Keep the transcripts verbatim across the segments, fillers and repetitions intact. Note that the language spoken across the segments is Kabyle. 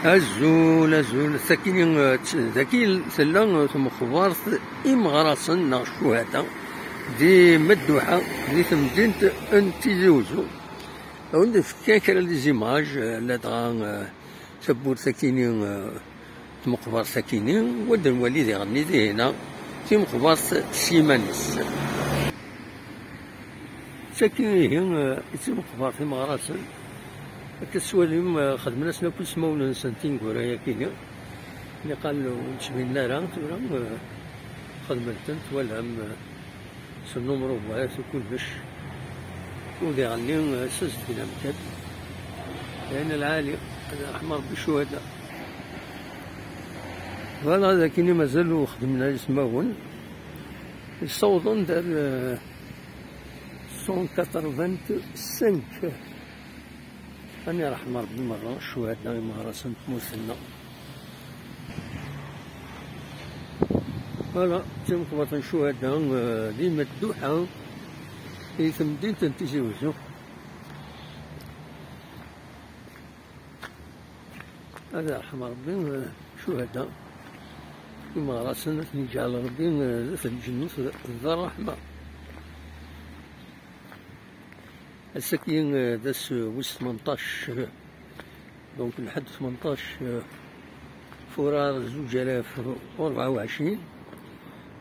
Azul, azul. Sakini, eh, tt-, dagi tella, eh, tmexbart imeɣrasen neɣ ccuhada di Madduḥa, di temdint n Tizi Uzzu. Ad wen-d-fkeɣ kra n les images, eh, ladɣa, eh, tawwurt akini, eh, tmeqbert akini, u ad nwali diɣenni dihina timeqbert s yiman-is. Tagi ihi, eh, d timeqbert imeɣrasen. Akka tettwalim, eh, xedmen-asen akk ismawen-nsen tineggura-yakini. Niqal ur ttbinen ara, tura, eh, xedmen-ten, twalam, eh, s nnumrubat u kullec. U diɣenni, eh, ssazedgen amkan. Lɛali, ad iṛḥem Ṛebbi ccuhada. Voilà, d akini mazal ur xedmen ara ismawen. Ssawḍen-d ar, eh, cent quatre-vingt-cinq. Ad iṛḥem Ṛebbi merra ccuhada imeɣrasen n tmurt-nneɣ. Voilà, d timeqbert n ccuhada, eh, di Madduḥa, di temdint n Tizi Uzzu. Ad iṛḥem Ṛebbi, eh, ccuhada imeɣrasen, ad ten-iǧɛel Ṛebbi, eh, d at lǧennet d ṛṛeḥma. Ass-agi, eh, d ass, eh, wis tmenṭac, eh, donc lḥedd tmenṭac, eh, furar zuǧ alaf u ṛebɛa u ɛecrin.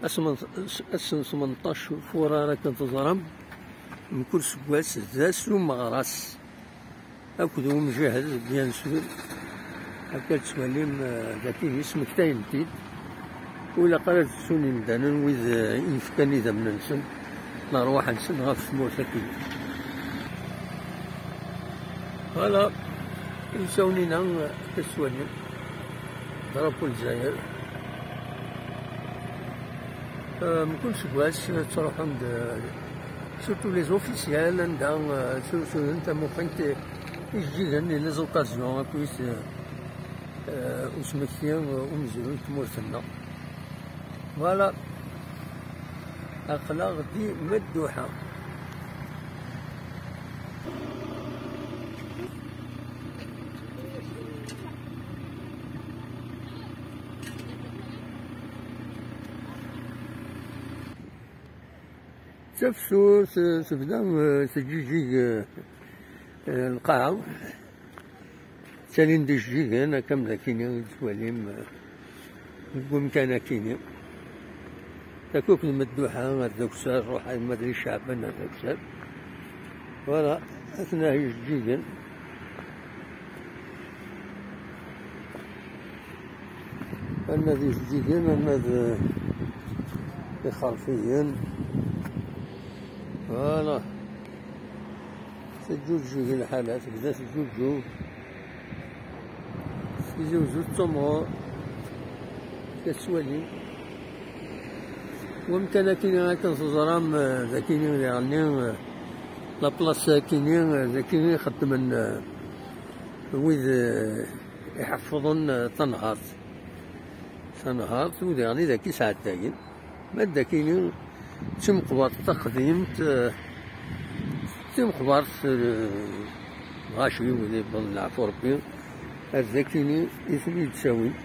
Ass men-, ass n tmenṭac furar, akken teẓram, mkul seggas d ass umeɣras akked umjahed, bien sûr. Akka tettwalim, eh, dagi yesmektayen-t-id. Ur ilaq ara ad ttun imdanen wid, eh, i yefkan idammen-nsen, lerwaḥ-nsen ɣef tmurt-agi. Voilà, ilsawen-ina, eh, akka tettwalim, drapeau n Lezzayer. Eh, mkul seggas, eh, ttruḥun-d, eh, surtout les officiels, anda, eh, ttrusun tamuqint, eh, ijeǧǧigen, les occasions, akkit, eh, eh, usmekti, eh, umezruy n tmurt-nneɣ. Voilà. Aql-aɣ di Madduḥa. Tafsut, eh, tebda, eh, teǧǧiǧig, eh, eh, lqaɛa. Ttalin-d ijeǧǧigen, akka am d akini i tettwalim, eh, deg umkan akini. Takuk n Medduḥa ar d akessar, ruḥ arma d Iceɛban ar d akessar. Voilà, atna ijeǧǧigen. Ama d ijeǧǧigen, ama d ixerfiyen. Voilà. Teǧǧuǧǧug lḥala, tebda teǧǧuǧǧug. Tizi Uzzu tettumɣur. Tettwali. Wamkan akini akken teẓram, eh, d akini diɣenni, eh, la place akini, eh, d akini xeddmen, eh, wid, eh, iḥeffḍen, eh, tanhart. Tanhart, u diɣenni d aki sɛeddayen. Ma d akini d timeqbert taqdimt, eh, d timeqbert, eh, lɣaci wid yewwḍen leɛfu Rebbi, ar d akini i ten-id-ttawin.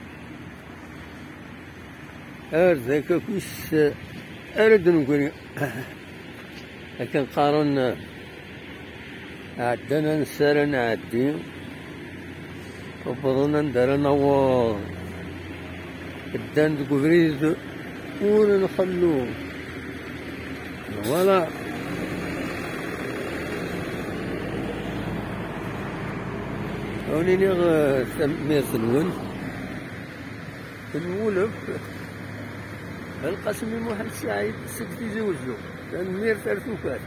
Ar d akakis, eh, ara d-negri. Akken qqaren, eh, Ɛeddan ansi ara nɛeddi, wwḍen anda ara naweḍ. Ddan deg ubrid ur nxellu. Voilà. Ad wen-iniɣ, eh, tanemmirt-nwen. Nwulef Lqasem i Muḥend Saɛid seg Tizi Uzzu. Tanemmirt ar tukert.